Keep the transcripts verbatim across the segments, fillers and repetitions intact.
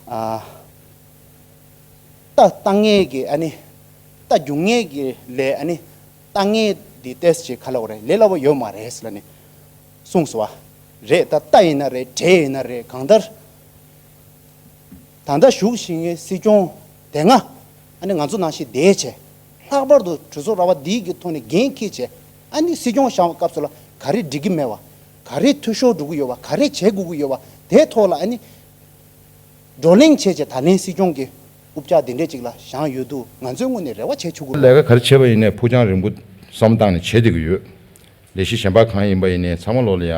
ཨ། ལྟ་ལྟ་ངན་གྱི་ཨ་ནི། ལྟ་རྒྱུ་ངན་གྱི་ལས་ཨ་ནི། ལྟ་ངན་འདི་ཏོག་ཙམ་ཅིག་ག་ལབ་དགོས་རེད། ལས་སླ་པོ་ཡོད་མ་རེད་ཟེར་ལབ་ནས་གསུངས་སོང་བ། རེད། ད་ལྟ་ཡིན་ན་རེད། འབྲས་ཡིན་ན་རེད། གང་ལྟར། ད་ལྟ་བཞུགས་བཞིན་གྱི་སྲིད་སྐྱོང་དེ་སྔ་ཨ་ནི་ང་ཚོ་ནང་བཞིན་བསྡད་བྱས། ལྷག་པར་དུ་གྲོས་ཚོགས་ར་བ་འདིའི་གི་ཐོག་ནས་འགན་འཁྱེར་བྱས། ཨ་ནི་སྲིད་སྐྱོང་བཞེངས་པའི་སྐབས་སུ་ལ་ག་རེ་འགྲིག་གི་མེད་པ། ག་རེ་འཐུས་ཤོར་འགྲོ་གི་ཡོད་པ། ག་རེ་བྱེད་དགོས་ཀྱི་ཡོད་པ་དེའི་ཐོག་ལ་ཨ་ནི། བགྲོ་གླེང་བྱས་བྱས། ད་ལན་སྲིད་སྐྱོང་གི་རྐུབ་བཀྱག་དེ་འདྲས་ཅིག་ལ་བཞེངས་ཡོད་དུས། ང་ཚོའི་ངོས་ནས་རེ་བ་བྱེད་ཆོག་གི་རེད། ལས་ཀ་ག་རེ་བྱས་པ་ཡིན་ནའི་ཕུགས་རྒྱང་རིང་པོ་བསམ་བཏང་ནས་བྱེད་བསྡད་ཀྱི་ཡོད། ལས་གཞི་གཞན་པ་གང་ཡིན་པ་ཡིན་ནའི་ཚང་མ་ལོག་ལ་ཡ་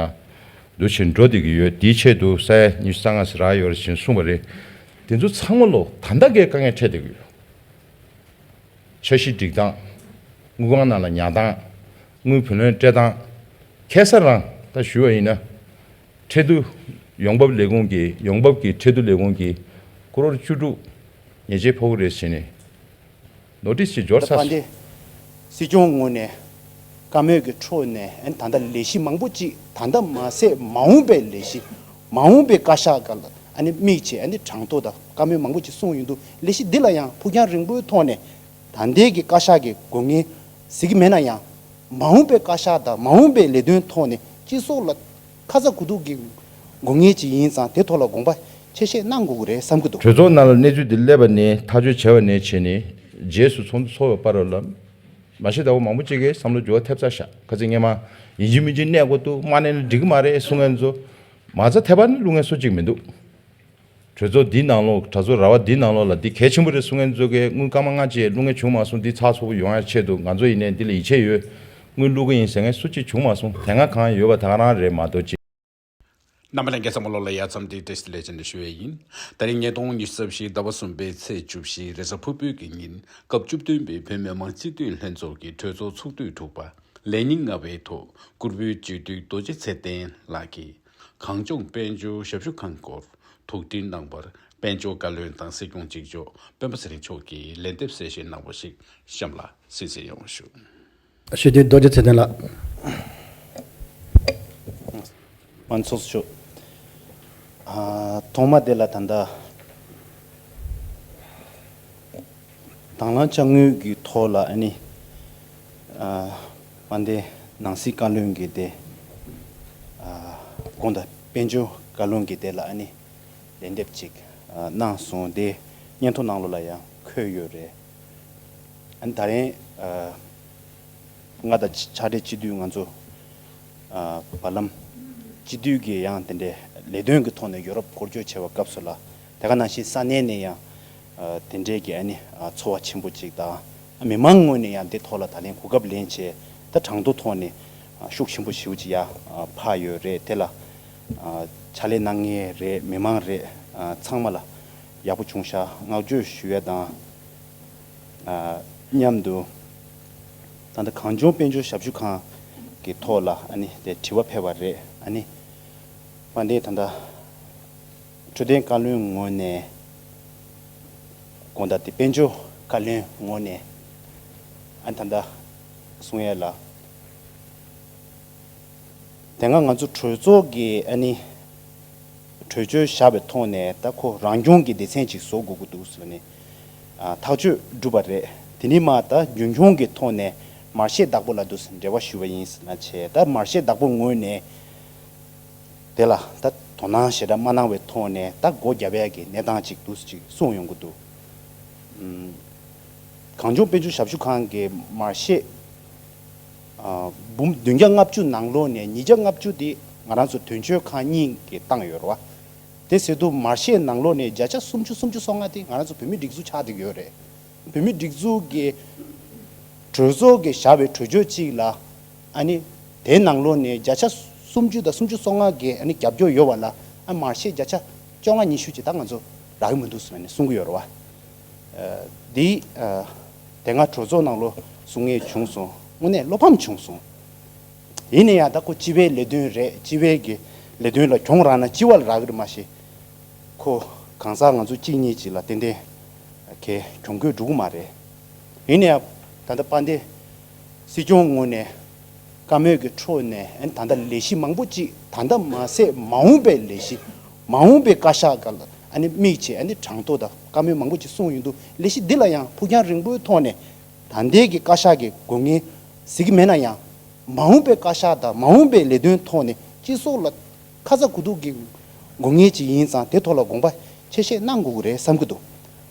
འདུ་བྱེད་འགྲོ་བསྡད་ཀྱི་ཡོད། དེའི་ཆེད་དུ་ས་ཡ་ཉི་ཤུ་རྩ་ལྔ་ཟེར་རག་ཡོད་རེད་ཅེས་གསུངས་པ་རེད། དེ་ཚོ་ཚང་མ་ལོག་ད་ལྟ་གའི་དཀའ་ངལ་འཕྲད་བསྡད་ཀྱི་ཡོད། འཆར་གཞི་སྒྲིག་སྟངས། དངུལ་ཁང་ནང་ལ་ཉར་སྟངས། དངུལ་བུ་ལོན་སྤྲད་སྟངས། ཁ་སང་རང་ད་ཞུས་པ་ཡིན་ན། ཁྲལ་བསྡུ། ཡོང་འབབ་ལས་ཁུངས་ཀྱི། ཡོང་འབབ་ཀྱི་ཁྲལ་བསྡུ་ལས་ཁུངས་ཀྱི་ཀོ་རོར་བཅུ་དྲུག་ཉེས་ཆད་ཕོག་གི་རེད་ཟེར་ནས་ནོ་ཊིས་ཅིག་འབྱོར་ད་ཚར་ཕ་སོང་། འདི་སྲིད་སྐྱོང་ངོས་ནས་བཀའ་མོལ་གྱི་ཁྲོད་ནས་ཨ་ནི་ད་ལྟ་ལས་གཞི་མང་པོ་ཅིག་ད་ལྟ་མ་ཟད་མ་འོངས་པའི་ལས་གཞི། མ་འོངས་པའི་བཀའ་ཤག་སྒང་ལ་ཨ་ནི་དམིགས་བྱས་ཨ་ནི་གྲངས་ཐོ་དང་བཀའ་མོལ་མང་པོ་ཅིག་གསུངས་ཡོང་དུས། ལས་གཞི་འདི་ལ་ཡང་ཕུགས་རྒྱང་རིང་པོའི་ཐོག་ནས། ད་ལྟའི་གི་བཀའ་ཤག་གི་དགོས་ངེས་གཟིགས་ཀྱི་མེད་ན་ཡང་། མ་འོངས་པའི་བཀའ་ཤག་དང་མ་འོངས་པའི་ལས་དོན་ཐོག་ནས་སྤྱི་ཚོགས་ལ་ཁ་ཚ་དགོས་གཏུགས་ཀྱི་དགོས་ངེས་ཅིག་ཡིན་ཙང་། དེ་ཐོག་ལ་དགོངས་པ་ཆེ་བཞེས་གནང་དགོས་ཀྱི་རེད་བསམ་གྱི་འདུག། གྲོས་ཚོགས་ནང་ལ་གནས་ཚུལ་འདི་སླེབས་པ་ནས། ཐག་གཅོད་བྱས་པ་ནས་བྱས་ནས་རྗེས་སུ་ཚོགས་འདུ་ཚོགས་པའི་བར་ལ། མ་ཤེས་ཟླ་བ་མང་པོ་ཅིག་གིས་བསམ་བློ་འགྱུར་བ་ཐེབས་ཚར་ཤག། ཁ་ཚིག་སྔས་མ་ཡིན་གཅིག་མིན་གཅིག་གནས་དགོས་འདུག། མ་གནས་ན་འགྲིག་གི་མ་རེད་གསུང་མཁན་ཚོ། མ་རྩ་ཐེབས་པ་ནི་བླུག་མཁན་སུ་གཅིག་མི་འདུག། གྲོས་ཚོགས་འདིའི་ནང་ལོགས། གྲོས་ཚོགས་ར་བ་འདིའི་ནང་ལོགས་ལ་འདི་གལ་ཆེན་པོ་རེད་གསུང་མཁན་ཚོ་གིས། དངུལ་སྐར་མ་ལྔ་བཅས་བླུག་མཁན་བྱུང་མ་སོང་། འདི་ཚགས་ཚུད་པོ་ཡོང་ཡ་ཆེད་དུ། ང་ཚོ་ཡིན་ནའི་འདི་ལ་ཡིད་ཆེས་ཡོད། དངུལ་བླུག་གི་ཡིན་ཟེར་མཁན་སུ་གཅིག་བྱུང་མ་སོང་། དེ་སྔ་གང་ཡོད་པ་དེ་ག་རང་རེད་མ་གཏོགས་ཅི། རྣམ་པ་ལྷན་རྒྱས་ཚང་མ་ལོག་ལ་ཡ་མཚམས་འདི་བཀྲ་ཤིས་བདེ་ལེགས་ཅེས་ནས་ཞུ་ཡས་ཡིན། ད་རིང་ཉིས་སྟོང་ཉི་ཤུ་རྩ་བཞི་ཟླ་བ་གསུམ་པའི་ཚེས་བཅུ་བཞི་རེས་གཟའ་ཕུར་བུའི་གི་ཉིན། སྐབས་བཅུ་བདུན་པའི་བོད་མི་མང་སྤྱི་འཐུས་ལྷན་ཚོགས་ཀྱི་གྲོས་ཚོགས་ཚོགས་དུས་དྲུག་པ་ལས་ཉིན་ལྔ་པའི་ཐོག་སྐུ་པོད་སྤྱི་འཐུས་རྡོ་རྗེ་ཚེ་བརྟན་ལགས་ཀྱིས་གངས་ལྗོངས་དཔལ་འབྱོར་ཞབས་ཞུ་ཁང་སྐོར་ཐུགས་འཕྲིན་གནང་བར། དཔལ་འབྱོར་བཀའ་བློན་དང་སྲིད་སྐྱོང་གཅིག་ལྕོགས་སྤེན་པ་ཚེ་རིང་མཆོག་གིས་ལན་འདེབས་གསལ་བཤད་གནང་བ་ཞིག་གཤམ་ལ་གསན་གཟིགས་ཡོང་བ་ཞུ། སྤྱི་འཐུས་རྡོ་རྗེ་ཚེ་བརྟན་ལགས། མང་ཚོགས་ཞུ། ཨ། ཐོག་མ་དེ་ལ་ད་ལྟ་དང་བླངས་དཔྱ་དངུལ་གྱི་ཐོག་ལ་ཨ་ནི། ཨ། དཔལ་ལྡན་ནང་སྲིད་བཀའ་བློན་གྱིས་དེ། ཨ། དགོངས་དག། དཔལ་འབྱོར་བཀའ་བློན་གྱིས་དེ་ལ་ཨ་ནི་ལན་འདེབས་ཅིག་ཨ། གནང་སོང་། དེ་སྙན་ཐོ་ནང་ལོགས་ལ་ཡང་འཁོད་ཡོད་རེད། ཨ་ནི་ད་རིང་། ཨ། ང་དང་ཕྱག་སྦྲེལ་སྤྱི་འཐུས་ང་ཚོ། ཨ། བར་ལམ་སྤྱི་འཐུས་ཀྱི་ཡང་དེ་འདྲའི་ལས་དོན་གྱི་ཐོག་ནས་ཡོ་རོབ་སྐོར་སྐྱོད་བྱས་པའི་སྐབས་སུ་ལ། དེ་ག་ནང་བཞིན་ས་གནས་ནས་ཡང་། ཨ། དེ་འདྲའི་གི་ཨ་ནི། ཨ། ཚོར་བ་ཆེན་པོ་ཅིག་དང་། ཨ། མི་མང་ངོས་ནས་ཡང་འདི་ཐོག་ལ་ད་ལན་གོ་སྐབས་ལེན་བྱས། ད་གྲངས་ཐོ་ཐོག་ནས། ཨ། ཤུགས་ཆེན་པོ་ཞེ་པོ་ཅིག་ཡར། ཨ། འཕར་ཡོད་རེད། དེ་ལ། ཨ། ཕྱག་ལས་གནང་མཁན་རེད། མི་མང་རེད། ཨ། ཚང་མ་ལ་ཡག་པོ་བྱུང་ཤག། བསྔགས་བརྗོད་ཞུ་ཡ་དང་། ཨ། མཉམ་དུ། ད་ལྟ་གངས་ལྗོངས་དཔལ་འབྱོར་ཞབས་ཞུ་ཁང་གི་ཐོག་ལ་ཨ་ནི་དེ་དྲི་བ་ཕེབས་པ་རེད། ཨ་ནི་དཔལ་ལྡན་ད་ལྟ་འཕྲོད་བསྟེན་བཀའ་བློན་ངོས་ནས། དགོངས་དག། དེ་དཔལ་འབྱོར་བཀའ་བློན་ངོས་ནས་ཨ་ནི་ད་ལྟ་གསུང་ཡ་ལ། དེ་སྔ་ང་ཚོ་གྲོས་ཚོགས་ཀྱི་ཨ་ནི་གྲོས་ཆོད་བཞག་པའི་ཐོག་ནས། ད་ཁོ་རང་སྐྱོང་གི་སྡེ་ཚན་ཅིག་བཟོ་དགོས་ཀྱི་འདུག་ཟེར་ནས། ཨ། ཐག་གཅོད་བསྒྲུབས་པ་རེད། དེ་ནས་མར་ད་རྒྱུན་འཁྱོངས་ཀྱི་ཐོག་ནས་མར་ཤེས་བདག་པོ་ལ་འདུག་ཟེར་འབྲེལ་བ་ཞུས་པ་ཡིན་ཟེར་ན་བྱས། ད་མར་ཤེས་བདག་པོ་ངོས་ནས་དེ་ལ་ད་དོ་སྣང་ཞེ་དྲག་མ་གནང་བའི་ཐོག་ནས། ད་སྒོ་བརྒྱབ་ཡ་གི་གནས་སྟངས་ཅིག་འདུག་ཟེར་ཅིག་གསུངས་ཡོང་གི་འདུག། ཨམ། གངས་ལྗོངས་དཔལ་འབྱོར་ཞབས་ཞུ་ཁང་གི་མར་ཤེས། ཨ། འབུམ་བདུན་བརྒྱ་ལྔ་བཅུ་ནང་ལོགས་ནས་ཉིས་བརྒྱ་ལྔ་བཅུ་དེ་ང་རང་ཚོ་དོན་གཅོད་ཁང་གཉིས་ཀྱིས་བཏང་ཡོད་རེད་བ། དེ་ཟེར་དུས་མར་ཤེས་ནང་ལོགས་ནས་བརྒྱ་ཆ་སུམ་ཅུ། སུམ་ཅུ་སོ་ལྔ་དེ་ང་རང་ཚོ་བོད་མིའི་སྒྲིག་འཛུགས་ཆགས་བསྡད་ཡོད་རེད། བོད་མིའི་སྒྲིག་འཛུགས་ཀྱི་གྲོས་ཚོགས་ཀྱིས་བཞག་པའི་གྲོས་ཆོད་ཅིག་ལ། ཨ་ནི་དེའི་ནང་ལོགས་ནས་བརྒྱ་ཆ་སུམ་ཅུ་དང་སུམ་ཅུ་སོ་ལྔ་གི་ཨ་ནི་རྒྱབ་སྐྱོར་ཡོད་པ་ལ། ཨ། མར་ཤེས་བརྒྱ་ཆ་བཅོ་ལྔ་ཉི་ཤུ་ཅིག་ད་ང་ཚོ་རག་གི་མི་འདུག་ཟེར་ནས་གསུང་གི་ཡོད་རེད་བ། ཨ། འདི། ཨ། དེ་སྔ་གྲོས་ཚོགས་ནང་ལོགས་གསུང་མཁན་བྱུང་སོང་། དངོས་གནས་བློ་ཕམ་བྱུང་སོང་། ཡིན་ན་ཡང་ད་ཁོ་སྤྱི་པའི་ལས་དོན་རེད། སྤྱི་པའི་གི་ལས་དོན་ལ་གྱོང་རག་ན་སྤྱི་པ་ལ་རག་གི་རེད། མ་གཞི་ཁོ་གང་ཟག་ང་ཚོ་གཅིག་གཉིས་ཅིག་ལ་ཏན་ཏན་གྱི་གྱོང་གུད་འགྲོ་གི་མ་རེད། ཡིན་ན་ཡང་ད་ལྟ་དཔལ་ལྡན་སྲིད་སྐྱོང་ངོས་ནས་བཀའ་མོལ་གྱི་ཁྲོད་ནས། ཨ་ནི་ད་ལྟ་ལས་གཞི་མང་པོ་ཅིག། ད་ལྟ་མ་ཟད་མ་འོངས་པའི་ལས་གཞི། མ་འོངས་པའི་བཀའ་ཤག་སྒང་ལ། ཨ་ནི་དམིགས་བྱས་ཨ་ནི་གྲངས་ཐོ་དང་བཀའ་མོལ་མང་པོ་ཅིག་གསུངས་ཡོང་དུས། ལས་གཞི་འདི་ལ་ཡང་ཕུགས་རྒྱང་རིང་པོའི་ཐོག་ནས་ད་ལྟའི་གི་བཀའ་ཤག་གི་དགོས་ངེས་ཟེར་གྱི་མེད་ན་ཡང་། མ་འོངས་པའི་བཀའ་ཤག་དང་མ་འོངས་པའི་ལས་དོན་ཐོག་ནས་སྤྱི་ཚོགས་ལ་ཁ་ཚ་དགོས་གཏུགས་ཀྱི་དགོས་ངེས་ཅིག་ཡིན་ཙང་། དེ་ཐོག་ལ་དགོངས་པ་ཆེ་བཞེས་གནང་དགོས་ཀྱི་རེད་བསམ་གྱི་འདུག།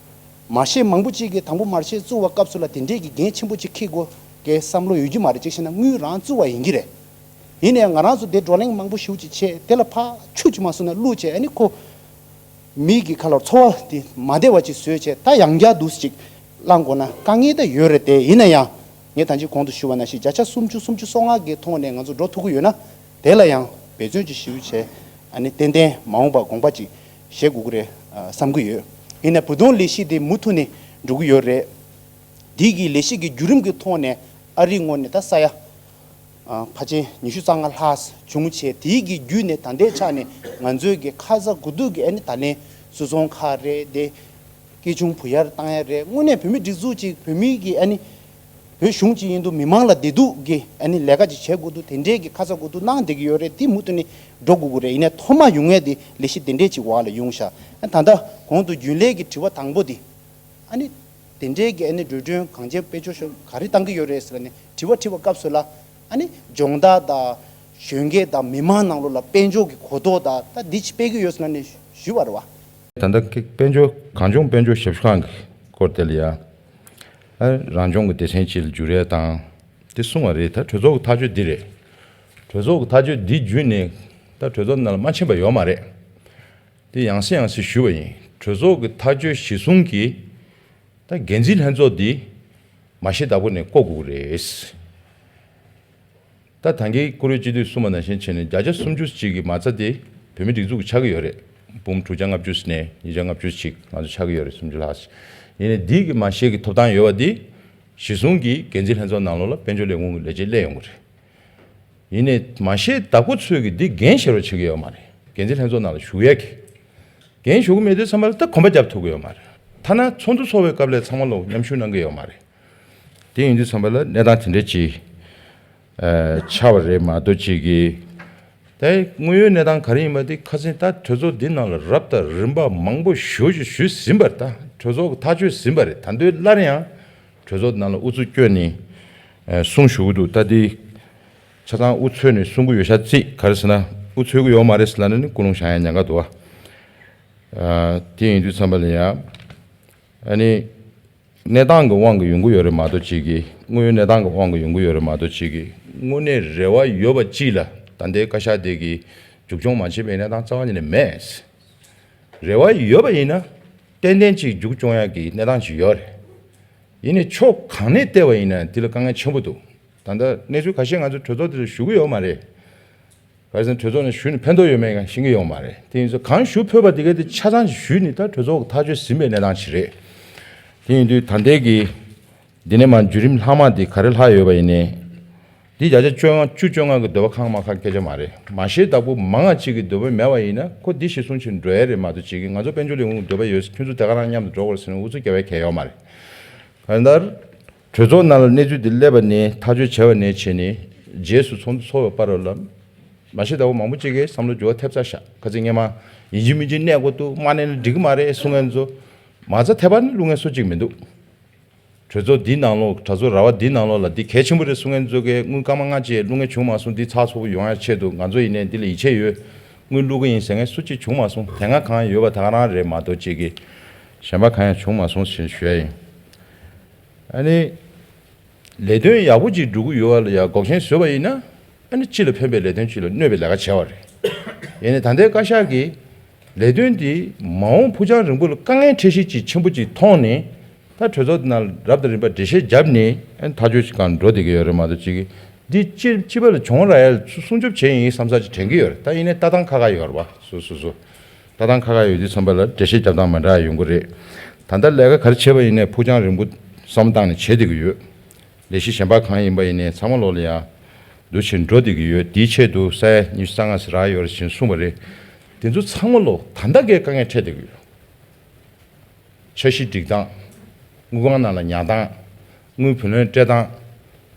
མར་ཤེས་མང་པོ་ཅིག་གིས་དང་པོ་མར་ཤེས་བཙུགས་པ་སྐབས་སུ་ལ་དེ་འདྲས་ཀྱི་འགན་ཆེན་པོ་ཅིག་འཁྱེར་དགོས་ཀྱི་བསམ་བློ་ཡོད་རྒྱུ་མ་རེད། གཅིག་བྱས་ན་དངུལ་རང་བཙུགས་པ་ཡིན་གྱི་རེད། ཡིན་ནའང་ང་རང་ཚོ་དེ་བགྲོ་གླེང་མང་པོ་ཞེ་པོ་ཅིག་བྱས། དེ་ལ་ཕར་ཆུ་ཅིག་མ་བཟོས་ན་ཀླུ་བྱས། ཨ་ནི་ཁོ་མི་གི་ཁ་ལོར་འཚོ་བ་དེ་མ་བདེ་བ་ཅིག་བཟོས་བྱས། ད་ཡང་བསྐྱར་འདུག་ཅིག་བླང་དགོས་ན་དཀའ་ངལ་ད་ཡོད་རེད་དེ། ཡིན་ན་ཡང་ངས་ད་ཅི་གོང་དུ་ཞུས་པ་ནང་བཞིན་བརྒྱ་ཆ་སུམ་ཅུ་སུམ་ཅུ་སོ་ལྔ་གི་ཐོག་ནས་ང་ཚོ་འགྲོ་ཐུབ་ཀྱི་ཡོད་ན། དེ་ལ་ཡང་འབད་བརྩོན་ཅིག་ཞེ་པོ་བྱས། ཨ་ནི་ཏན་ཏན་མ་འོངས་པར་དགོངས་པ་ཅིག་བཞེས་དགོས་ཀྱི་རེད་བསམ་གྱི་ཡོད། ཡིན་ནའི་བུ་སྟོན་ལས་གཞི་དེ་མུ་མཐུད་ནས་འགྲོ་གི་ཡོད་རེད། འདི་གི་ལས་གཞི་གི་བརྒྱུད་རིམ་གྱི་ཐོག་ནས་ཨ་རིའི་ངོས་ནས་ད་ས་ཡ་ཕལ་ཆེར་ཉི་ཤུ་རྩ་ལྔ་ལྷག་བྱུང་བྱས། དེའི་གི་བརྒྱུད་ནས་ད་ལྟའི་ཆ་ནས་ང་ཚོའི་གི་ཁ་ཚ་དགོས་གཏུགས་ཀྱི་ཨ་ནི་ད་ལན་སུད་ཚོང་ཁག་རེད། དེ་སྐྱིད་ཆུང་བུ་ཡར་བཏང་ཡ་རེད། དངོས་གནས་བོད་མི་སྒྲིག་འཛུགས་ཅིག་བོད་མི་གི་ཨ་ནི་བོད་གཞུང་ཅིག་ཡིན་དུས་མི་མང་ལ་བདེ་སྡུག་གི་ཨ་ནི་ལས་ཀ་ཅིག་བྱེད་དགོས་འདུག། དེ་འདྲའི་གི་ཁ་ཚ་དགོས་གཏུགས་གནང་བསྡད་ཀྱི་ཡོད་རེད། དེ་མུ་མཐུད་ནས་འགྲོ་དགོས་ཀྱི་རེད། ཡིན་ནའི་ཐོག་མ་ཡོང་ངེས་དེ་ལས་གཞི་དེ་འདྲའི་ཅིག་འོག་ལ་ཡོང་ཤག། ད་ལྟ་གོང་དུ་རྒྱུན་ལས་ཀྱི་དྲི་བ་དང་པོ་དེ། ཨ་ནི་དེ་འདྲའི་གི་ཨ་ནི་འགྲོ་གྲོན་གངས་ཅན་དཔལ་འབྱོར་ཤོག་ག་རེ་བཏང་གི་ཡོད་རེད་ཟེར་ནས་དྲི་བ་དྲི་བ་སྐབས་སུ་ལ། ཨ་ནི་སྦྱོང་བརྡར་དང་གཞོན་སྐྱེས་དང་མི་མང་ནང་ལོགས་ལ་དཔལ་འབྱོར་གྱི་གོ་རྟོགས་དང་ད་འདི་ཅི་སྤེལ་གི་ཡོད་ཟེར་ནས་ཞུས་པ་རེད་བ། ད་ལྟ་དཔལ་འབྱོར་གངས་ལྗོངས་དཔལ་འབྱོར་ཞབས་ཞུ་ཁང་གི་སྐོར་དེ་ལ་ཡ། ཨ་རང་སྦྱོང་གི་སྡེ་ཚན་གཅིག་ལ་འཇུག་རེས་དང་དེ་གསུང་བ་རེད། ད་གྲོས་ཚོགས་ཀྱི་ཐག་གཅོད་འདི་རེད། གྲོས་ཚོགས་ཀྱི་ཐག་གཅོད་འདི་བརྒྱུད་ནས་ད་གྲོས་ཚོགས་ནང་ལ་མ་ཕྱིན་པ་ཡོད་མ་རེད། དེ་ཡང་སེ་ཡང་སེ་ཞུས་པ་ཡིན། གྲོས་ཚོགས་ཀྱི་ཐག་གཅོད་གཞིར་བཟུང་གིས་ད་འགན་འཛིན་ལྷན་ཚོགས་འདི་མ་ཤེས་བདག་པོ་ནས་བསྐོ་དགོས་ཀྱི་རེད། ད་ད་གིན་བཀུར་འོས་སྤྱི་འཐུས་གསུངས་པ་ནང་བཞིན་བྱས་ནས་བརྒྱ་ཆ་སུམ་ཅུ་ཅིག་གི་མ་རྩ་དེ་བོད་མི་སྒྲིག་འཛུགས་ཀྱི་ཆགས་ཀྱི་ཡོད་རེད། འབུམ་དྲུག་བརྒྱ་ལྔ་བཅུ་ནས་ཉིས་བརྒྱ་ལྔ་བཅུ་ཅིག་ང་ཚོ་ཆགས་ཀྱི་ཡོད་རེད། སུམ་ཅུ་ལྷག་ཅིག། ཡིན་ནའི་འདི་གི་མ་ཤེས་ཀྱི་ཐོབ་ཐང་ཡོད་པ་འདི་གཞིར་བཟུང་གིས་འགན་འཛིན་ལྷན་ཚོགས་ནང་ལོགས་ལ་དཔལ་འབྱོར་ལས་ཁུངས་ཀྱི་ལས་བྱེད་སླེབས་ཡོང་གི་རེད། ཡིན་ནའི་མ་ཤེས་བདག་པོ་ཚོས་ཀྱིས་འདི་འགན་བཞེས་རོགས་བྱེད་ཀྱི་ཡོད་མ་རེད། འགན་འཛིན་ལྷན་ཚོགས་ནང་ལ་ཞུགས་ཡས་ཀྱི་འགན་ཞུ་གི་མེད་དུས་ཙམ་པ་ལ་ད་གོམ་པ་རྒྱབ་ཐུབ་ཀྱི་ཡོད་མ་རེད། ཐ་ན་ཚོགས་འདུ་ཚོགས་པའི་སྐབས་ལ་ཚང་མ་ལོ་མཉམ་ཞུགས་གནང་གི་ཡོད་མ་རེད། དེ་ཡིན་དུས་ཙམ་པ་ལ་གནས་སྟངས་དེ་འདྲ་ཅིག་ཨ་ཆགས་པ་རེད་མ་གཏོགས་ཅིག་གི། ད་དངོས་ཡོད་གནས་སྟངས་ག་རེ་ཡིན་པ་དེ་ཁ་སང་ད་གྲོས་ཚོགས་འདི་ནང་ལ་རབ་དང་རིམ་པ་མང་པོ་ཞེ་ཅིག་ཞུས་ཟིན་པ་རེད། ད་གྲོས་ཚོགས་ཀྱི་ཐག་གཅོད་ཟིན་པ་རེད། ད་དུང་སླར་ཡང་གྲོས་ཚོགས་ནང་ལ་ཨུ་ཚུགས་བསྐྱོན་ནས་ཨ་གསུང་ཞུ་གི་འདུག། ད་དེ་ཆ་ཚང་ཨུ་ཚུགས་ནས་གསུང་གི་ཡོད་ཤག་ཅིག། ག་རེ་ཟེར་ན་ཨུ་ཚུགས་ཀྱི་ཡོད་མ་རེད་ཟེར་ལབ་ན་ནི་ཀུན་སློང་བཞག་ཡ་ཉེན་ཁ་འདུག་བ། ཨ་དེ་ཡིན་དུས་ཙམ་པ་ལ་ཡ་ཨ་ནི་གནས་སྟངས་ཀྱི་དབང་གིས་ཡོང་གི་ཡོད་རེད་མ་གཏོགས་ཅིག་གི། དངོས་ཡོད་གནས་སྟངས་ཀྱི་དབང་གིས་ཡོང་གི་ཡོད་རེད་མ་གཏོགས་ཅིག་གི། དངོས་གནས་རེ་བ་ཡོད་པ་ཅིག་ལ་ད་ལྟའི་བཀའ་ཤག་དེ་གིས་མཇུག་སྐྱོང་མ་བྱས་པའི་གནས་སྟངས་རྩ་བ་ཉིད་ནས་མེད། རེ་བ་ཡོད་པ་ཡིན་ན་ཏན་ཏན་ཅིག་མཇུག་སྐྱོང་ཡག་གི་གནས་སྟངས་ཅིག་ཡོད་རེད། ཡིན་ནའི་ཕྱོགས་གང་ནས་བལྟས་པ་ཡིན་ན་འདི་ལ་དཀའ་ངལ་ཆེན་པོ་འདུག། ད་ལྟ་གནས་ཚུལ་ཁ་ཤས་ང་ཚོ་གྲོས་ཚོགས་འདི་ལ་ཞུ་གི་ཡོད་མ་རེད། ག་རེ་ཟེར་ན་གྲོས་ཚོགས་ནང་ཞུས་ནས་ཕན་ཐོགས་ཡོད་མེད་ཡང་ཤེས་ཀྱི་ཡོད་མ་རེད། དེ་ཡིན་ཙང་གང་ཞུ་ཕོད་པ་དེ་ག་དེ་ཆ་ཚང་ཞིག་ཞུས་ནས་ད་གྲོས་ཚོགས་ཀྱི་ཐག་གཅོད་ཟིན་པའི་གནས་སྟངས་ཤིག་རེད། དེ་ཡིན་དུས་ད་ལྟའི་གི་འདི་ནས་མར་བརྒྱུད་རིམ་ལྷག་མ་དེ་ག་རེ་ལྷག་ཡོད་པ་ཡིན་ནའི། འདི་བརྒྱ་ཆ་བཅོ་ལྔ་བཅུ་བཅོ་ལྔ་གི་འདོད་པ་ཁེངས་མ་ཁེངས་སྐད་ཆ་མ་རེད། མ་ཤེས་བདག་པོ་མང་ང་གཅིག་གི་འདོད་པ་མེད་པ་ཡིན་ན་ཁོ་འདི་གཞིར་བཟུང་བྱས་འགྲོ་ཡ་རེད་མ་གཏོགས་གཅིག་གིས་ང་ཚོ་དཔལ་འབྱོར་ལས་ཁུངས་འདོད་པ་ཡོད། ཁྱོད་ཚོ་དེ་ག་རང་མཉམ་དུ་འགྲོ་དགོས་ཟེར་ནས་ཨུ་ཚུགས་རྒྱག་པའི་གལ་ཡོད་མ་རེད། གང་ལྟར། གྲོས་ཚོགས་ནང་ལ་གནས་ཚུལ་འདི་སླེབས་པ་ནས་ཐག་གཅོད་བྱས་པ་ནས་བྱས་ནས་རྗེས་སུ་ཚོགས་འདུ་ཚོགས་པའི་བར་ལ་མ་ཤེས་བདག་པོ་མང་པོ་ཅིག་གིས་བསམ་བློ་འགྱུར་བ་ཐེབས་ཚར་ཤག། ཁ་སང་སྔོན་མ་ཡིན་གཅིག་མིན་གཅིག་གནས་དགོས་འདུག། མ་གནས་ན་འགྲིག་གི་མ་རེད་གསུང་མཁན་ཚོ་མ་རྩ་ཐེབས་པ་ནི་བླུག་མཁན་སུ་གཅིག་མི་འདུག། གྲོས་ཚོགས་འདིའི་ནང་ལོགས་གྲོས་ཚོགས་ར་བ་འདིའི་ནང་ལོགས་ལ་འདི་གལ་ཆེན་པོ་རེད་གསུང་མཁན་ཚོ་གིས་དངུལ་སྐར་མ་ལྔ་བཅས་བླུག་མཁན་བྱུང་མ་སོང་། འདི་ཚགས་ཚུད་པོ་ཡོང་ཡ་ཆེད་དུ་ང་ཚོ་ཡིན་ནའི་འདི་ལ་ཡིད་ཆེས་ཡོད། དངུལ་བླུག་གི་ཡིན་ཟེར་མཁན་སུ་གཅིག་བྱུང་མ་སོང་། དེ་སྔ་གང་ཡོད་པ་ད་ག་རང་རེད་མ་གཏོགས་གཅིག་གིས་གཞན་པ་གང་ཡང་བྱུང་མ་སོང་ཞེས་ཞུ་ཡ་ཡིན། ཨ་ནི། ལས་དོན་ཡག་པོ་ཅིག་སྒྲུབ་ཀྱི་ཡོད་པ་ལ་ཡང་འགོག་རྐྱེན་བཟོས་པ་ཡིན་ན། ཨ་ནི་སྤྱི་ལ་ཕན་པའི་ལས་དོན་ཅིག་ལ་གནོད་པའི་ལས་ཀ་བྱས་པ་རེད། ཡིན་ནའི་ད་ལྟའི་བཀའ་ཤག་གིས་ལས་དོན་འདི་མ་འོངས་ཕུགས་རྒྱང་རིང་པོ་ལ་དཀའ་ངལ་འཕྲད་གཞི་ཅིག་ཆེན་པོ་ཅིག་མཐོང་ནས། ད་གྲོས་ཚོགས་འདི་ནང་རབ་དང་རིམ་པ་འགྲེལ་བཤད་བརྒྱབ་ནས་ཨ་ནི་ཐག་གཅོད་ཅིག་གང་འགྲོ་བསྡད་ཀྱི་ཡོད་རེད་མ་གཏོགས་ཅིག་གིས། འདི་སྤྱི་སྤྱི་པ་ལ་གྱོང་རག་ཡ་ལ་སྲུང་སྐྱོབ་བྱས་ཡིན་བསམ་ས་ཅིག་དྲན་གྱི་ཡོད་རེད། ད་ཡིན་ནའི་ལྟ་སྟངས་ཁ་ཁ་ཡོད་རེད་པ། སོ་སོ་སོ། ལྟ་སྟངས་ཁ་ཁ་ཡོད་དུས་ཙམ་པ་ལ་འགྲེལ་བཤད་རྒྱབ་སྟངས་མི་འདྲ་ཡོང་གི་རེད། ད་ལྟ་ལས་ཀ་ག་རེ་བྱས་པ་ཡིན་ནའི་ཕུགས་རྒྱང་རིང་པོ་བསམ་བློ་བཏང་ནས་བྱེད་བསྡད་ཀྱི་ཡོད། ལས་གཞི་གཞན་པ་གང་ཡིན་པ་ཡིན་ནའི་ཚང་མ་ལོག་ལ་ཡ་འདུ་བྱེད་འགྲོ་བསྡད་ཀྱི་ཡོད། དེའི་ཆེད་དུ་ས་ཡ་ཉི་ཤུ་རྩ་ལྔ་ཟེར་རག་ཡོད་རེད་ཅེས་གསུངས་པ་རེད། དེ་ཚོ་ཚང་མ་ལོག་ད་ལྟ་གའི་དཀའ་ངལ་འཕྲད་བསྡད་ཀྱི་ཡོད། འཆར་གཞི་སྒྲིག་སྟངས། དངུལ་ཁང་ནང་ལ་ཉར་སྟངས། དངུལ་བུ་ལོན་སྤྲད་སྟངས།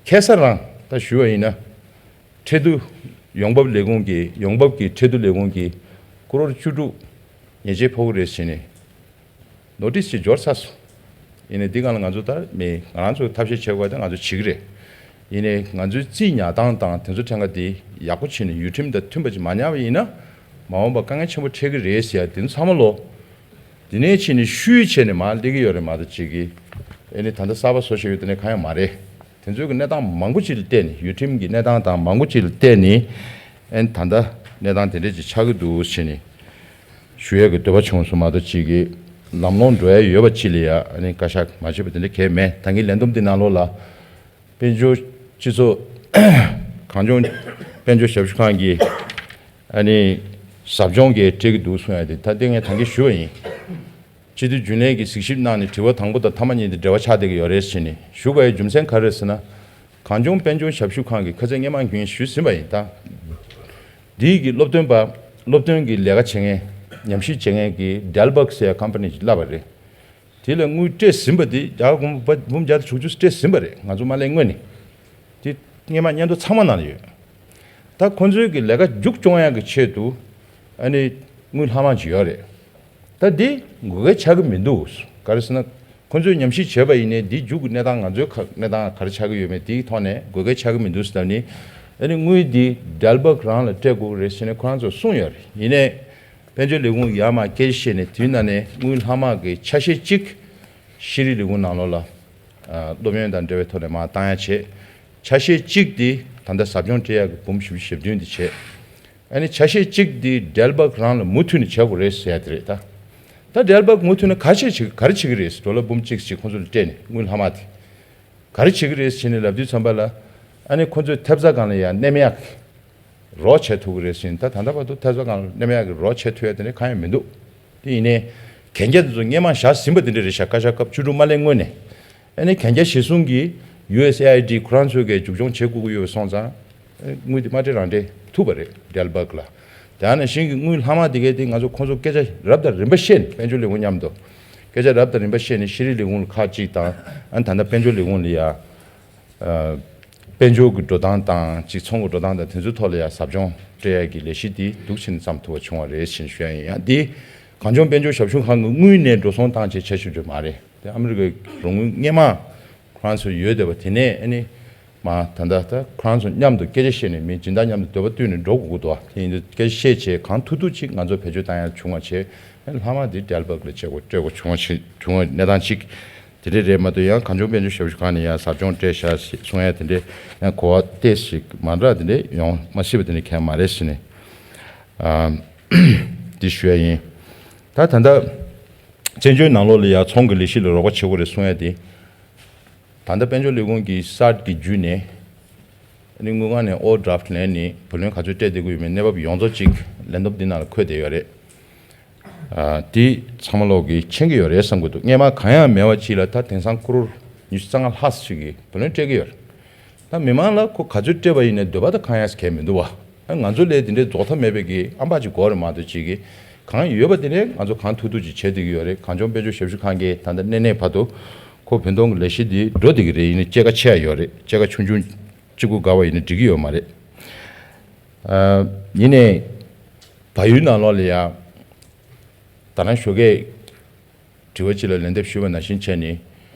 ཁ་སང་རང་ད་ཞུས་པ་ཡིན་ན། ཁྲལ་བསྡུ། ཡོང་འབབ་ལས་ཁུངས་ཀྱི་ཡོང་འབབ་ཀྱི་ཁྲལ་བསྡུ་ལས་ཁུངས་ཀྱིས་ཀོ་རོར་བཅུ་དྲུག་ ཉེས་ཆད་ཕོག་གི་རེད་ཟེར་ནས་ནོ་ཊིས་ཅིག་འབྱོར་ཚར་སོང་། ཡིན་ནའི་འདི་སྒང་ལ་ང་ཚོ་ད་མི་ང་རང་ཚོ་ཐབས་ཤེས་བྱེད་དགོས་ད་ང་ཚོ་བྱེད་ཀྱི་རེད། ཡིན་ནའི་ང་ཚོའི་རྩིས་ཉར་སྟངས་དང་དེ་ཚོ་ཕྲན་ཁ་དེ་ཡག་པོ་བྱས་ནས་ཡུལ་ཁྲིམས་དང་མཐུན་པ་ཅིག་མ་ཉར་བ་ཡིན་ན་མ་འོངས་པ་དཀའ་ངལ་ཆེན་པོ་འཕྲད་ཀྱི་རེད་ཟེར་ཡ་དེ་ཚོ་ཚང་མ་ལོ། དེ་ནས་ཕྱིན་ནས་ཤུལ་བྱས་ནས་མར་སླེབས་ཀྱི་ཡོད་རེད་མ་གཏོགས་ཅིག་གིས་ཨེ་ནི་ད་ལྟ་གསར་པ་བཟོ་བཞག་ཡོད་དེ་ནས་གང་ཡང་མ་རེད། དེ་ཚོའི་གི་གནས་སྟངས་མང་པོ་ཅིག་ལ་བལྟས་ནས་ཡུལ་ཁྲིམས་ཀྱི་གནས་སྟངས་དང་མང་པོ་ཅིག་ལ་བལྟས་ནས་ཨེ་ནི་ད་ལྟ་གནས་སྟངས་དེ་འདྲས་ཅིག་ཆགས་ཀྱི་འདུག་ཟེར་ནས་ཞུ་ཡས་ཀྱི་འདོད་པ་བྱུང་སོང་མ་གཏོགས་ཅིག་གིས་ལམ་ལྷོང་འགྲོ་ཡས་ཡོད་པ་ཅིག་ལ་ཡ་ཨེ་ནི་བཀའ་ཤག་མ་བྱེད་པ་དེ་འདྲས་གང་ཡང་མེད། ད་གིན་ལས་བསྡོམས་འདི་ནང་ལོགས་ལ། དཔལ་འབྱོར་སྤྱི་ཚོགས་གངས་ལྗོངས་དཔལ་འབྱོར་ཞབས་ཞུ་ཁང་གིས་ཨ་ནི་ཟབ་སྦྱོང་གིས་སྤྲད་ཀྱི་འདུག་གསུང་ཡ་དེ་ད་ལྟ་ངས་ད་གིན་ཞུས་པ་ཡིན། སྤྱི་འཐུས་རྒྱུན་ལས་ཀྱིས་གཟིགས་ཞིབ་གནང་ནས་དྲི་བ་དང་པོ་དང་མཐའ་མ་གཉིས་དེ་འབྲེལ་བ་ཆགས་བསྡད་ཀྱི་ཡོད་རེད་ཟེར་ནས་ཞུ་དགོས་ཡའི་རྒྱུ་མཚན་ག་རེ་རེད་ཟེར་ན། གངས་ལྗོངས་དཔལ་འབྱོར་ཞབས་ཞུ་ཁང་གིས་ཁ་ཚིག་སྔས་མ་ངས་ཞུས་ཟིན་པ་ཡིན་ད། འདིའི་གི་སློབ་སྟོན་པ་སློབ་སྟོན་གྱི་ལས་ཀ་བྱེད་མཁན་ཉམས་ཞིབ་བྱེད་མཁན་གྱི་ཌེལ་བག་ཟེར་ཡ་ཁམ་པ་ནི་ཅིག་བསླབས་པ་རེད། དེ་ལ་དངུལ་སྤྲད་ཟིན་པ་དེ་རྒྱ་གར་གོང་འབུམ་བརྒྱ་དང་དྲུག་ཅུ་སྤྲད་ཟིན་པ་རེད། ང་ཚོ་མ་སླེབས་སྔོན་ནས། དེ་སྔས་མ་སྙན་ཐོ་ཚང་མ་ནང་ལ་ཡོད། ད་ཁོ་ཚོའི་གི་ལས་ཀ་མཇུག་སྐྱོང་ཡག་གི་ཆེད་དུ་ཨ་ནི་དངུལ་ལྷག་མ་ཅིག་ཡོད་རེད། ད་འདི་དགོས་གལ་ཆགས་ཀྱི་མི་འདུག་ག་རེ་ཟེར་ན་ཁོ་ཚོས་ཉམས་ཞིབ་བྱས་པ་ཡིན་ནའི་འདི་མཇུག་གི་གནས་སྟངས་ང་ཚོའི་ཁ་གནས་སྟངས་ག་རེ་ཆགས་ཀྱི་ཡོད་མེད་དེའི་ཐོག་ནས་དགོས་གལ་ཆགས་ཀྱི་མི་འདུག་ཟེར་ནི། ཨ་ནི་དངུལ་འདི་ཌེལ་བག་རང་ལ་སྤྲད་དགོས་ཀྱི་རེད་ཟེར་ནས་ཁོ་རང་ཚོས་གསུངས་ཡོད་རེད། ཡིན་ནའི། དཔལ་འབྱོར་ལས་ཁུངས་ཡར་མར་སྐད་ཆ་བཤད་ནས་དུས་ན་ནས་དངུལ་ལྷག་མ་གི་ཆ་ཤས་གཅིག་ཤེས་རིག་ལས་ཁུངས་ནང་ལོགས་ལ་ཨ་སློབ་ཡོན་དང་འབྲེལ་བའི་ཐོག་ནས་མར་བཏང་ཡ་བྱས། ཆ་ཤས་གཅིག་དེ་ད་ལྟ་ཟབ་སྦྱོང་སྤྲད་ཡག་གི་འབུམ་བཞི་བཅུ་ཞེ་བདུན་དེ་བྱས། ཨ་ནི་ཆ་ཤས་གཅིག་དེ་ཌེལ་བག་རང་ལ་མུ་མཐུད་ནས་བྱ་དགོས་རེད་ཟེར་ཡ་དེ་རེད་ད། ད་ཌེལ་བག་མུ་མཐུད་ནས་ག་བྱེད་བྱེད་ག་རེ་བྱེད་ཀྱི་རེད་ཟེར་ཌོ་ལར་འབུམ་གཅིག་ཅིག་ཁོང་ཚོ་ལ་སྤྲད་ནས་དངུལ་ལྷག་མ་དེ། ག་རེ་བྱེད་ཀྱི་རེད་ཟེར་ནས་ལབ་དུས་ཙམ་པ་ལ། ཨ་ནི་ཁོ་ཚོས་ཐེབས་རྩ་སྒང་ལ་ཡང་གནས་མེད་ཡག་གི་རོགས་བྱེད་ཐུབ་ཀྱི་རེད་ཟེར་ནས་ད་ད་ལྟ་བར་དུ་ཐེབས་རྩ་སྒང་ལ་གནས་མེད་ཡག་གི་རོགས་བྱེད་ཐུབ་ཡ་དེ་འདྲ་གང་ཡང་མི་འདུག་དེ་ཡིན་ནའི་གན་རྒྱ་དེ་ཚོ་སྔས་མ་བཞག་ཟིན་པ་དེ་འདྲ་རེད་ཤག་བཀའ་ཤག་སྐབས་བཅུ་དྲུག་མ་སླེབས་སྔོན་ནས། ཨ་ནི་གན་རྒྱ་གཞིར་བཟུང་གིས་ཡུ་ཨེས་ཨེ་ཨའི་ཌི་ཁོ་རང་ཚོས་གི་མཇུག་སྐྱོང་བྱེད་དགོས་ཀྱི་ཡོད་པ་སོང་ཙང་། དངུལ་དེ་མ་སྤྲད་རང་སྤྲད་ཐུབ་པ་རེད་ཌེལ་བག་ལ། དེ་ནང་བཞིན་གྱི་དངུལ་ལྷག་མ་དེ་གའི་དེ་ང་ཚོ་ཁོང་ཚོ་སྐད་ཆ་རབ་དང་རིམ་པ་བཤད་ནས་དཔལ་འབྱོར་ལས་ཁུངས་མཉམ་དུ། སྐད་ཆ་རབ་དང་རིམ་པ་བཤད་ནས་ཤེས་རིག་ལས་ཁུངས་ལ་ཁག་ཅིག་དང་། ཨ་ནི་ད་ལྟ་དཔལ་འབྱོར་ལས་ཁུངས་ལ་ཡ། ཨ། དཔལ་འབྱོར་གྱི་འགྲོ་སྟངས་དང་གཅིག་ཚོང་གི་འགྲོ་སྟངས་དང་དེ་ཚོའི་ཐོག་ལ་ཡ་ཟབ་སྦྱོང་སྤྲད་ཡ་གི་ལས་གཞི་དེ་འདུག་ཕྱིན་བརྩམས་ཐུབ་པ་བྱུང་བ་རེད་ཅེས་ཞུ་ཡ་ཡིན། ཡང་དེ་གངས་ལྗོངས་དཔལ་འབྱོར་ཞབས་ཞུ་ཁང་གི་དངུལ་ནས་འགྲོ་སོང་བཏང་བྱས་བྱས་ཞུ་རྒྱུ་མ་རེད། དེ་ཨ་མི་རི་ཀའི་རོགས་དངུལ་སྔས་མ་ཁོ་རང་ཚོ་ཡོད་བསྡད་པ་དེ་ནས་ཨ་ནི་མ་ད་ལྟ་ད་ཁོ་རང་ཚོ་མཉམ་དུ་སྐད་ཆ་བཤད་ནས་མི་སྦྱིན་བདག་མཉམ་དུ་འདོད་པ་བཏོན་ནས་འགྲོ་དགོས་ཀྱི་འདུག་དེ་ཡིན་དུས་སྐད་ཆ་བཤད་བྱས་གང་ཐུབ་ཐུབ་ཅིག་ང་ཚོ་བེད་སྤྱོད་བཏང་ཡ་བྱུང་བ་བྱས། ལྷག་མ་དེ་ཌེལ་བག་ལ་བྱེད་དགོས་སྤྲད་དགོས་བྱུང་བ་ཞིག་བྱུང་བའི་གནས་སྟངས་ཅིག་དེ་འདྲ་རེད་མ་གཏོགས། ཡང་གངས་ལྗོངས་དཔལ་འབྱོར་ཞབས་ཞུ་ཁང་ནས་ཡང་ཟབ་སྦྱོང་སྤྲད་བཞག་ཞེས་གསུང་ཡ་དེ་འདྲ་ཡང་གོ་བ་ཏོག་ཙམ་ཞིག་མ་འདྲ་དེ་འདྲ་ཡོང་མ་སྲིད་པ་དེ་འདྲ་གང་ཡང་མ་རེད་ཟེར་ནས་ཨ་འདི་ཞུ་ཡ་ཡིན། ད་ད་ལྟ་བཙན་བྱོལ་ནང་ལོགས་ལ་ཡང་ཚོང་གི་ལས་གཞི་ལ་རོགས་པ་བྱེད་དགོས་རེད་གསུང་ཡ་དེ། ད་ལྟ་དཔལ་འབྱོར་ལས་ཁུངས་ཀྱི་སཱརཊ་གི་བརྒྱུད་ནས་ཨ་ནི་དངུལ་ཁང་ནས་ཨོ་ཌི་རབ་ཊི་ལེན་ནས་བུ་ལོན་ག་ཚོད་སྤྲད་བསྡད་ཀྱི་ཡོད་མེད་གནས་བབ་ཡོངས་རྫོགས་ཅིག་ལན་བསྡོམས་འདི་ནང་ལ་འཁོད་བསྡད་ཡོད་རེད། ཨ། དེ་ཚང་མ་ལོག་གིས་མཁྱེན་གྱི་ཡོད་རེད་བསམ་གྱི་འདུག་སྔས་མ་གང་ཡང་མེད་པ་ཅིག་ལ་ད་དེང་སང་ཀོ་རོར་ཉི་ཤུ་རྩ་ལྔ་ལྷག་ཅིག་གིས་བུ་ལོན་སྤྲད་ཀྱི་ཡོད་རེད། ད་མི་མང་ལ་ཁོ་ག་ཚོད་སྤྲད་པ་ཡིན་ནའི་འདོད་པ་ད་གང་ཡང་གང་མི་འདུག་བ། ང་ཚོ་ལས་དེ་འདྲའི་རྫོགས་མཐའ་མེད་པའི་གི་ཨམ་པ་ཅིག་དགོས་རེད་མ་གཏོགས་ཅིག་གིས་གང་ཡོད་པ་དེ་ནས་ང་ཚོ་གང་ཐུབ་ཐུབ་ཅིག་བྱེད་བསྡད་ཀྱི་ཡོད་རེད། གངས་ལྗོངས་དཔལ་འབྱོར་ཞབས་ཞུ་ཁང་གིས་ད་ལྟ་གནས་གནས་བར་དུ་ཁོ་བུན་གཏོང་གི་ལས་གཞི་འདི་འགྲོ་བསྡད་ཀྱི་རེད། ཡིན་ནའི་སྐྱེད་ཀ་ཆེ་ཡ་ཡོད་རེད། སྐྱེད་ཀ་ཆུང་ཆུང་གཅིག་པུ་དགའ་བ་ཡིན་ན་འགྲིག་གི་ཡོད་མ་རེད། ཨ། ཡིན་ནའི་བལ་ཡུལ་ནང་ལོགས་ལ་ཡ་ད་རང་ཞོགས་ཀས་དྲི་བ་གཅིག་ལ་ལན་འདེབས་ཞུས་པ་ནང་བཞིན་བྱས་ནས།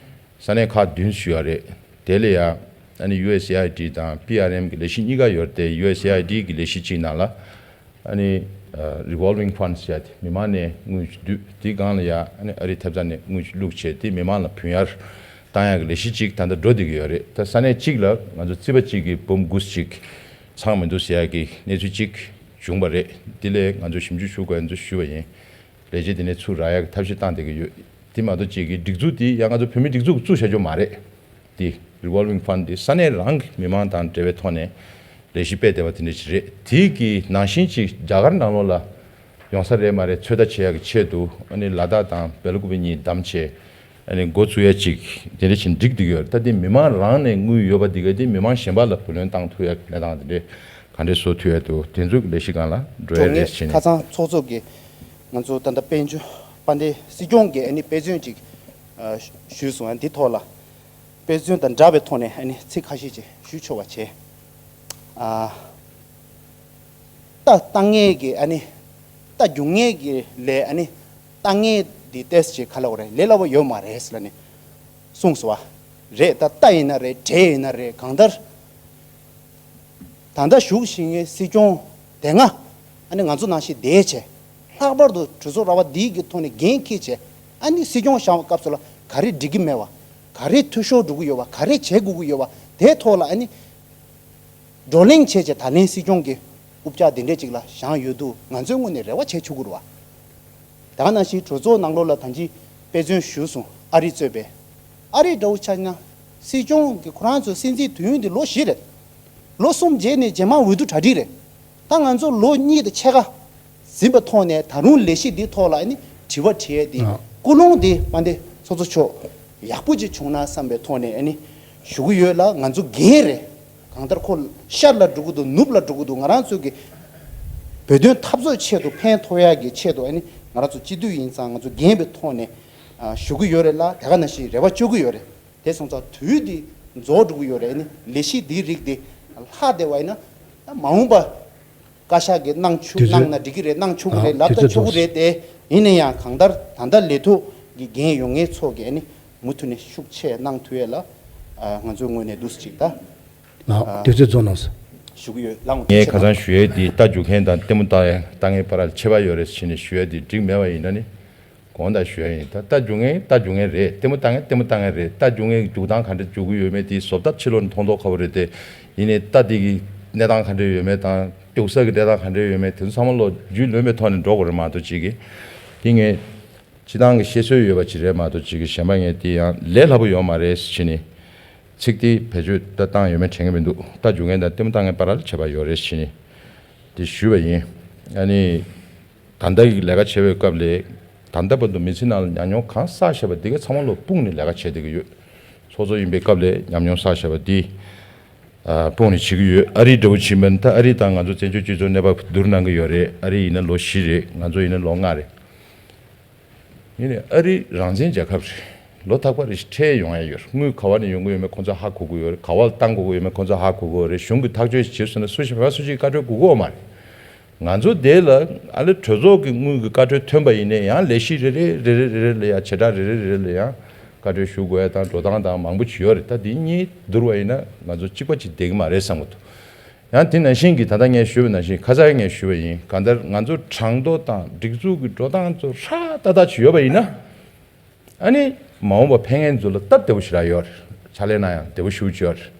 ས་གནས་ཁག་བདུན་ཞུས་ཡ་རེད། དེ་ལ་ཡ་ཨ་ནི་ཡུ་ཨེས་ཨེ་ཨའི་ཌི་དང་པི་ཨར་ཨེམ་གི་ལས་གཞི་གཉིས་ཀ་ཡོད་རེད་དེ། ཡུ་ཨེས་ཨེ་ཨའི་ཌི་གི་ལས་གཞི་གཅིག་ནང་ལ་ཨ་ནི་རི་ཝོལ་ཝིང་ཕན་ཌི་ཟེར་ཡ་དེ་མི་མང་ནས་དངུལ་བསྡུས། དེའི་སྒང་ལ་ཡ་ཨ་ནི་ཨ་རིའི་ཐེབས་རྩ་ནས་དངུལ་བླུགས་བྱས་དེ་མི་མང་ལ་བུན་གཡར་བཏང་ཡ་གི་ལས་གཞི་གཅིག་ད་ལྟ་འགྲོ་བསྡད་ཀྱི་ཡོད་རེད། ད་ས་གནས་གཅིག་ལ་ང་ཚོ་རྩིས་པ་གཅིག་གིས་འབུམ་དགུ་ཅིག་ཚང་མི་འདུག་ཟེར་ཡ་གི་གནས་ཚུལ་གཅིག་བྱུང་བ་རེད། དེ་ལས་ང་ཚོ་ཞིབ་འཇུག་ཞུ་དགོས་ཡ་ཚོ་ཞུས་པ་ཡིན། ལས་བྱེད་དེ་ནས་ཚུར་རག་ཡག་གི་ཐབས་ཤེས་བཏང་བསྡད་ཀྱི་ཡོད། དེ་མ་གཏོགས་ཅིག་གི་སྒྲིག་འཛུགས་དེ་ཡང་ང་ཚོ་བོད་མིའི་སྒྲིག་འཛུགས་བཙུགས་བྱ་རྒྱུ་མ་རེད། དེ་རི་ཝོལ་ཝིང་ཕན་ཌི་དེ་ས་གནས་རང་གི་མི་མང་དང་འབྲེལ་བའི་ཐོག་ནས་ལས་གཞི་སྤེལ་བསྡད་པ་དེ་འདྲ་ཞིག་རེད། དེ་གི་ནང་བཞིན་ཅིག་རྒྱ་གར་ནང་ལོགས་ལ་ཡོང་ས་རེད་མ་རེད་ཚོད་ལྟ་བྱེད་ཡག་གི་ཆེད་དུ་ཨ་ནི་ལ་དྭགས་དང་སྦེལ་ཀོབ་གཉིས་བདམས་བྱས་ཨ་ནི་འགོ་བཙུགས་ཡ་ཅིག་དེ་འདྲ་ཞིག་འགྲིག་བསྡད་ཀྱི་ཡོད་རེད། ད་དེ་མི་མང་རང་ནས་དངུལ་ཡོད་པ་དེ་ག་དེ་མི་མང་གཞན་པ་ལ་བུ་ལོན་བཏང་ཐུབ་ཡ་གི་གནས་སྟངས་དེ་འདྲ་ག་འདྲ་བཟོ་ཐུབ་ཡ་འདུག་དེ་ཚོ་གི་ལས་གཞི་སྒང་ལ་འགྲོ་ཡ་རེད་ཟེར་ནས། ཁ་སང་ཚོགས་གཙོ་གིས་ང་ཚོ་ད་ལྟ་དཔལ་འབྱོར་དཔལ་ལྡན་སྲིད་སྐྱོང་གིས་ཨ་ནི་དཔེ་མཚོན་ཅིག་ཨ་ཞུས་སོང་། ཨ་འདི་ཐོག་ལ་དཔེ་མཚོན་དང་འདྲ་བའི་ཐོག་ནས་ཨ་ནི་ཚིག་ཁ་ཤས་ཅིག་ཞུ་ཆོག་པ་བྱས། ཨ་ད་ལྟ་ངས་ཀྱི་ཨ་ནི་ རྟ་རྒྱུག་མཁན་གྱི་ལས་ཨ་ནི་ལྟ་མཁན་འདི་ཏོག་ཙམ་ཅིག་ག་ལབ་དགོས་རེད། ལས་སླ་པོ་ཡོད་མ་རེད་ཟེར་ལབ་ནས་གསུངས་སོང་བ། རེད། ད་རྟ་ཡིན་ན་རེད། འདྲེ་ཡིན་ན་རེད། གང་ལྟར་ད་ལྟ་བཞུགས་བཞིན་པའི་སྲིད་སྐྱོང་དེ་སྔ་ཨ་ནི་ང་ཚོ་ནང་བཞིན་བསྡད་བྱས། ལྷག་པར་དུ་གྲོས་ཚོགས་ར་བ་འདིའི་གི་ཐོག་ནས་འགན་འཁྱེར་བྱས། ཨ་ནི་སྲིད་སྐྱོང་བཞེངས་པའི་སྐབས་སུ་ལ་ག་རེ་འགྲིག་གི་མེད་པ། ག་རེ་འཐུས་ཤོར་འགྲོ་གི་ཡོད་པ། ག་རེ་བྱེད་དགོས་ཀྱི་ཡོད་པ། དེའི་ཐོག་ལ་ཨ་ནི་བགྲོ་གླེང་བྱས་བྱས། ད་ལན་སྲིད་སྐྱོང་གི་རྐུབ་བཀྱག་འདི་འདྲས་ཅིག་ལ་བཞེངས་ཡོད་དུས། ང་ཚོའི་ངོས་ནས་རེ་བ་བྱེད་ཆོག་གི་རེད་བ། ད་ག་ནང་བཞིན་གྲོས་ཚོགས་ནང་ལོགས་ལ་ད་གིན་དཔེ་མཚོན་ཞུས་སོང་། ཨ་རི་གཙོས་པའི། ཨ་རི་འདྲ་བོ་ཆ་བཞག་ན་སྲིད་སྐྱོང་གི་ཁོ་རང་ཚོའི་སྲིད་འཛིན་དུས་ཡུན་འདི་ལོ་བཞི་རེད། ལོ་གསུམ་རྗེས་ནས་རྗེས་མ་འོས་བསྡུ་གྲ་སྒྲིག་རེད། ད་ང་ཚོ་ལོ་གཉིས་དང་ཕྱེད་ཀ་ཟིན་པའི་ཐོག་ནས་ད་རུང་ལས་གཞི་འདིའི་ཐོག་ལ་ཨ་ནི་དྲི་བ་དྲི་ཡས་འདི། ཨ། ཀུན་སློང་འདི་དཔལ་ལྡན་ཚོགས་གཙོ་མཆོག་ཡག་པོ་ཅིག་བྱུང་ན་བསམ་པའི་ཐོག་ནས་ཨ་ནི་ཞུ་གི་ཡོད་ལ། ང་ཚོ་འགན་རེད། གང་ལྟར་ཁོ་ཤར་ལ་འགྲོ་གི་འདུག་ནུབ་ལ་འགྲོ་གི་འདུག་ང་རང་ཚོ་གི་བོད་དོན་འཐབ་རྩོད་ཆེད་དུ་ཕན་ཐོགས་ཡག་གི་ཆེད་དུ་ཨ་ནི་ང་རང་ཚོ་སྤྱི་འཐུས་ཡིན་ཙང་། ང་ཚོ་འགན་པའི་ཐོག་ནས་ཨ་ཞུ་གི་ཡོད་རེད་ལ། དེ་ག་ནང་བཞིན་རེ་བ་བཅོལ་གི་ཡོད་རེད། དེ་སོང་ཙང་དུས་འདི་རྫོགས་འགྲོ་གི་ཡོད་རེད། ཨ་ནི་ལས་གཞི་འདིའི་རིགས་འདི་ལྷག་བསྡད་པ་ཡིན་ན། ད་མ་འོངས་པ་བཀའ་ཤག་གིས་གནང་ཆུ་དུས་ཚོད། གནང་ན་འགྲིག་གི་རེད། གནང་ཆོག་གི་རེད། ཨ། ལབ་ད་དུས་ཚོད་ཆོག་གི་རྫོགས་རེད། དེ་ཡིན་ན་ཡང་གང་ལྟར་ད་ལྟ་ལས་ཐོག་གི་འགན་ཡོད་མཁན་ཚོ་གིས་ཨ་ནི་མུ་མཐུད་ནས་ཤུགས་ཆེ་གནང་ཐུབ་ཡས་ལ། ཨ། ང་ཚོའི་ངོས་ནས་འདུག་སེ་ཅིག་ད། ཨ། ཨ། དུས་ཚོད་རྫོགས་གནང་སོང་། ཞུ་གི་ཡོད་ལགས། ངས་ཁ་སང་ཞུ་ཡས་འདི་རྟ་རྒྱུག་མཁན་དང་ལྟད་མོ་ལྟ་ཡས་ལྟ་མཁན་བར་ལ་ཁྱད་པར་ཡོད་རེད་ཟེར་ནས་ཞུ་ཡས་འདི་འགྲིག་མེད་པ་ཡིན་ན་ནི། དགོངས་དག་ཞུ་ཡ་ཡིན། ད་རྟ་རྒྱུག་མཁན་རྟ་རྒྱུག་མཁན་རེད། ལྟད་མོ་ལྟ་མཁན་ལྟད་མོ་ལྟ་མཁན་རེད། རྟ་རྒྱུག་མཁན་རྒྱུག་སྟངས་ག་འདྲ་རྒྱུག་གི་ཡོད་མེད་དེ་བཟོ་ལྟ་ཕྱི་ལོགས་ནས་མཐོང་མཐོང་ཁ་པོ་རེད་དེ། ཡིན་ནའི་རྟ་དེ་གི་གནས་སྟངས་ག་འདྲ་ཡོད་མེད་དང་། རྒྱུག་ས་གི་གནས་སྟངས་ག་འདྲ་ཡོད་མེད་དེ་ཚོ་ཚང་མ་ལོ་རྒྱུས་ལོན་པའི་ཐོག་ནས་འགྲོ་དགོས་རེད་མ་གཏོགས་ཅིག་གི། དེ་ངས་སྤྱི་བཏང་གི་བཤད་སྲོལ་ཡོད་པ་ཅིག་རེད་མ་གཏོགས་ཅིག་གི། གཞན་པ་ངས་དེ་ཡང་ལས་སླ་པོ་ཡོད་མ་རེད་ཟེར་ནས་ཚིག་དེ་བེད་སྤྱོད་ད་བཏང་ཡོད་མེད་དྲན་གི་མི་འདུག་རྟ་རྒྱུག་མཁན་དང་ལྟད་མོ་ལྟ་མཁན་བར་ལ་ཁྱད་པར་ཡོད་རེད་ཟེར་ནས་དེ་ཞུས་པ་ཡིན། ཨ་ནི། ད་ལྟ་གི་ལས་ཀ་བྱེད་པའི་སྐབས་ལས། ད་ལྟ་བར་དུ་མི་ཚེ་ནང་ལ་ཉམས་མྱོང་གང་བསགས་བཞག་པ་འདི་ག་ཚང་མ་ལོ་སྤུངས་ནས་ལས་ཀ་བྱེད་བསྡད་ཀྱི་ཡོད། ཚོགས་གཙོ་ཡིན་པའི་སྐབས་ལས་ཉམས་མྱོང་བསགས་བཞག་པ་འདི། ཨ། སྤུངས་ནས་བྱེད་ཀྱི་ཡོད། ཨ་རི་འདྲ་བོ་ཕྱིན་པ་ན། ད་ཨ་རི་དང་ང་ཚོ་བཙན་བྱོལ་སྤྱི་ཚོགས་གནས་བབ་བསྡུར་གནང་གི་ཡོད་རེད། ཨ་རི་ཡིན་ན་ལོ་བཞི་རེད། ང་ཚོ་ཡིན་ན་ལོ་ལྔ་རེད། ཡིན་ནའི་ཨ་རི་རང་བཙན་རྒྱལ་ཁབ་རེད། ལོ་རྟག་པར་རེ་ཞིག་ཁྲལ་ཡོང་ཡ་ཡོད་རེད། དངུལ་ག་བ་ནས་ཡོང་གི་ཡོད་མེད་ཁོང་ཚོ་ཧ་གོ་གི་ཡོད་རེད། ག་བ་ལ་བཏང་དགོས་ཀྱི་ཡོད་མེད་ཁོང་ཚོ་ཧ་གོ་གི་ཡོད་རེད། གཞུང་གི་ཐག་གཅོད་ཞིག་བྱེད་སོང་ན་སུ་ཞིག་བོད་པ་སུ་ཞིག་བཀའ་འཁྲོལ་དགོས་ཀྱི་ཡོད་མ་རེད། ང་ཚོ་དེ་ལ་ཨ་ལེ་གྲོས་ཚོགས་ཀྱི་དངུལ་གྱི་བཀའ་འཁྲོལ་ཐོན་པ་ཡིན་ནའི་ཡང་ལས་གཞི་རེ་རེ་རེ་རེ་རེ་རེ་ལ་ཡང་། བྱེ་བྲག་རེ་རེ་རེ་རེ་ལ་ཡང་བཀའ་འཁྲོལ་ཞུ་དགོས་ཡ་དང་འགྲོ་སྟངས་དང་མང་པོ་ཅིག་ཡོད་རེད། ད་དེ་གཉིས་བསྡུར་བ་ཡིན་ན་ང་ཚོ་གཅིག་པ་གཅིག་བསྡད་ཀྱི་མ་རེད་བསམ་གྱི་འདུག་ཡང་དེ་ནང་བཞིན་གྱི་ད་ལྟ་ངས་ཞུས་པ་ནང་བཞིན། ཁ་སང་ངས་ཞུས་པ་ཡིན། གང་ལྟར་ང་ཚོ་གྲངས་ཐོ་དང་སྒྲིག་འཛུགས་ཀྱི་འགྲོ་སྟངས་ཚོ་ཧྲ་ཏག་ཏག་ཅིག་ཡོད་པ་ཡིན་ན། ཨ་ནི་མ་འོངས་པ་ཕན་མཁན་ཚོ་ལ་སྟབས་བདེ་པོ་ཞེ་དྲག་ཡོད་རེད། ཕྱག་ལས་གནང་ཡང་བདེ་པོ་ཞེ་པོ་ཅིག་ཡོད་རེད།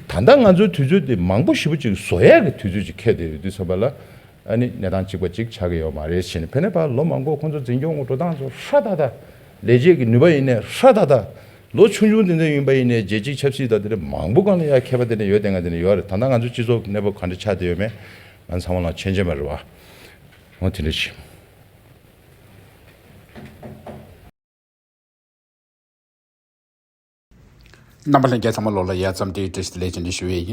ད་ལྟ་ང་ཚོའི་དུས་ཚོད་དེ་མང་པོ་ཞེ་པོ་ཅིག་བཟོ་ཡས་ཀྱི་དུས་ཚོད་ཅིག་འཁེལ་བསྡད་ཡོད་དུས་ཙམ་པ་ལ། ཨ་ནི་གནས་སྟངས་གཅིག་པ་གཅིག་ཆགས་ཀྱི་ཡོད་མ་རེད་ཟེར་ནས། ཕན་ནས་ཕར་ལོ་མང་པོ་ཁོང་ཚོ་འཛིན་སྐྱོང་གི་འགྲོ་སྟངས་ཚོ་ཧྲ་ཏག་ཏག་ལས་བྱེད་ཀྱི་ནུས་པ་ཡིན་ནའི་ཧྲ་ཏག་ཏག་ལོ་ཆུང་ཆུང་དེ་འདྲ་ཡིན་པ་ཡིན་ནའི་རྒྱལ་སྤྱིའི་ཆབ་སྲིད་དང་དེ་འདྲ་མང་པོ་སྒང་ལ་ཡ་མཁས་པ་དེ་འདྲ་ཡོད། དེ་སྒང་དེ་འདྲ་ཡོད་རེད། ད་ལྟ་ང་ཚོ་སྤྱི་ཚོགས་གནས་བབ་ག་འདྲ་ཆགས་བསྡད་ཡོད་མེད་ང་ཚང་མ་ལ་མཁྱེན་མཁྱེན་པ་རེད་བ། འོ་དེ་འདྲ་ཞིག་རྣམ་པ་ལྷན་རྒྱས་ཚང་མ་ལོ་ལ་ཡ་ཙམ་དེའི་བཀྲ་ཤིས་བདེ་ལེགས་བྱོན་ཞུ་ཡས་ཡིན།